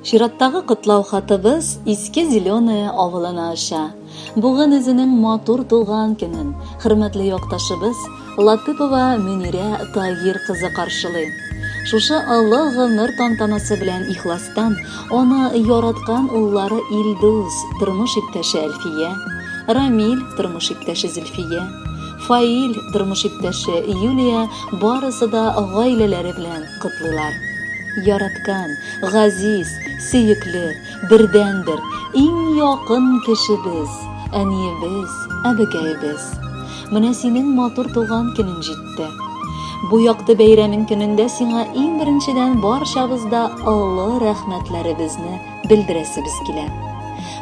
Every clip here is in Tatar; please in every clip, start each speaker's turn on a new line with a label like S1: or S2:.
S1: Чираттагы котлау хатыбыз Иске Зеленое авылына оча. Бүген үзенең матур туган көнен хөрмәтле якташыбыз Латыпова Мөнирә Тагир кызы каршылый. Шушы олы гомер тантанасы белән ихластан аны яраткан уллары Илдус, тормыш иптәше Әлфия, Рамил, тормыш иптәше Зөлфия, Фаил, тормыш иптәше Юлия барысы да гаиләләре белән котлыйлар. Яраткан, газиз, сөекле, бердәнбер, иң якын кешебез, әниебез, әбекәебез. Менә синең матур туган көнең җитте. Бу якты бәйрәмең көнендә сиңа иң беренчедән барчабыз да олы рәхмәтләребезне белдерәсебез килә.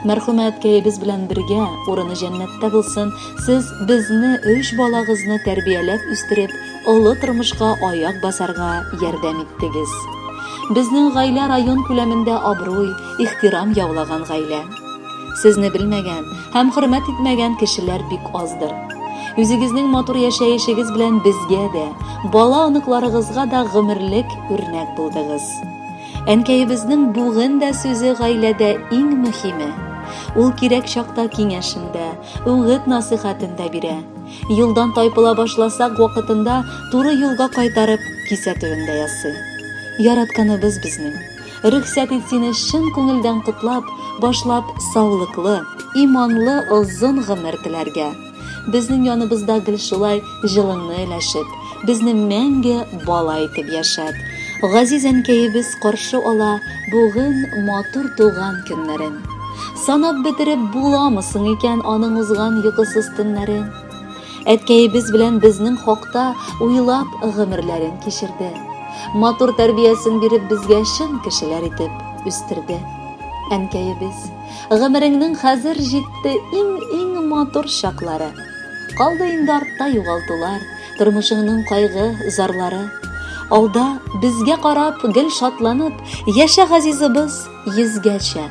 S1: Мәрхүмә әткәебез белән бергә, урыны җәннәттә булсын, сез безне, өч балагызны тәрбияләп үстереп, олы тормышка аяк басарга ярдәм иттегез. Безнең гаилә район күләмендә абруй, ихтирам яулаган гаилә. Сезне белмәгән һәм хөрмәт итмәгән кешеләр бик аздыр. Үзегезнең матур яшәешегез белән безгә дә, бала-оныкларыгызга да гомерлек үрнәк булдыгыз. Әнкәебезнең бүген дә сүзе гаиләдә иң мөһиме. Ул кирәк чакта киңәшен дә, үгет-насыйхәтен дә бирә. Юлдан тайпыла башласак, вакытында туры юлга кайтарып, кисәтүен дә ясый. Яратканыбыз безнең. Рөхсәт ит сине чын күңелдән котлап, башлап саулыклы, иманлы озын гомер теләргә. Безнең яныбызда гел шулай җылыңны өләшеп, безне мәңге бала итеп яшәт. Газиз әнкәебез каршы ала бүген матур туган көннәрен. Санап бетереп буламы соң икән аның узган йокысыз төннәрен? Әткәебез белән безнең хакта уйлап гомерләрен кичерде. Матур тәрбиясен биреп безгә чын кешеләр итеп үстерде. Әнкәебез, гомереңнең хәзер җитте иң-иң матур чаклары. Калды инде артта югалтулар, тормышыңның кайгы, зарлары. Алда, безгә карап, гел шатланып, яшә газизыбыз йөзгәчә.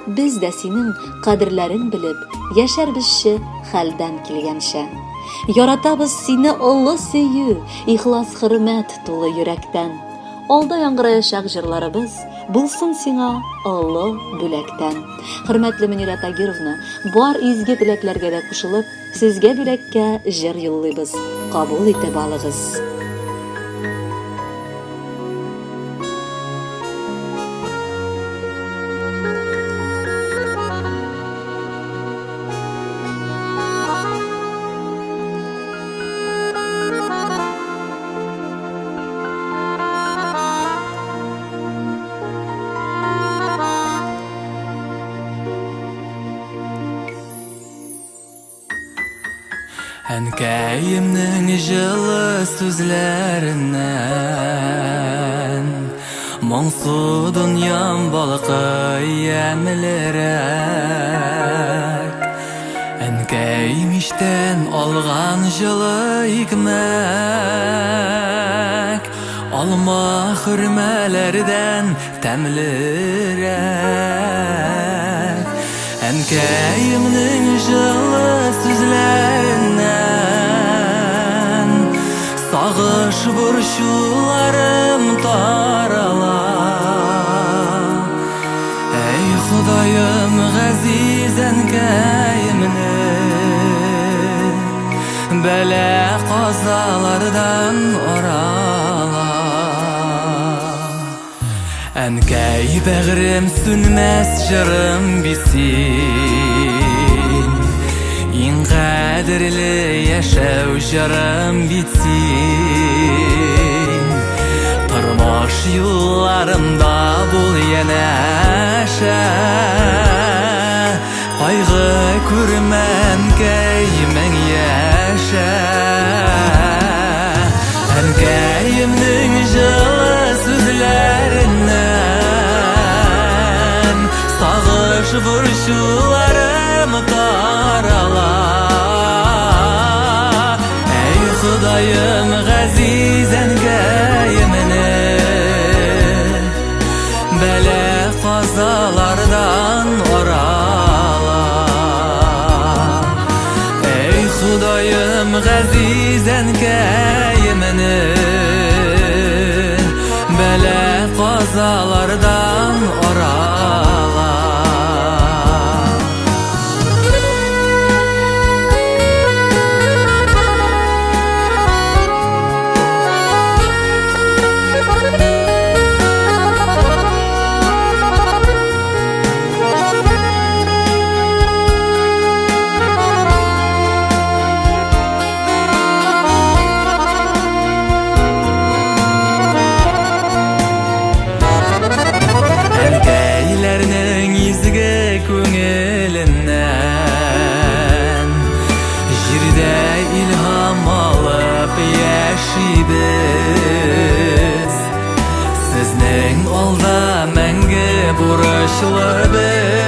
S1: Без дә синең кадерләрең белеп, яшәрбезче хәлдән килгәнчә. Яратабыз сине олы сөю, ихлас хөрмәт тулы йөрәктән. Алда яңгыраячак җырларыбыз булсын сиңа олы бүләктән. Хөрмәтле Мөнирә Тагировна, бар изге теләкләргә дә кушылып, сезгә бүләккә җыр юллыйбыз. Кабул итеп алыгыз.
S2: Әнкәемнең җылы сүзләреннән Моңсу дөньям балкый ямьлерәк. Әнкәй мичтән алган җылы икмәк Алма хөрмәләрдән тәмлерәк. Әнкәемнең җылы сүзләреннән Сагыш борчуларым тарала. Әй, Ходаем, газиз әнкәемне Бәла казалардан арала. Әнкәй бәгърем сүнмәс җырым бит син, Иң кадерле яшәү җырым бит син. Тормыш юлларымда бул янәшә, Кайгы күрмә, әнкәй, мең яшә. Әнкәемнең җылы сүзләреннән Сагыш борчуларым тарала. Әй, Ходаем, газиз әнкәемне Бәла казалардан арала. Әй, Ходаем, газиз әнкәемне Бәла казалардан арала. Ышанычлы бел.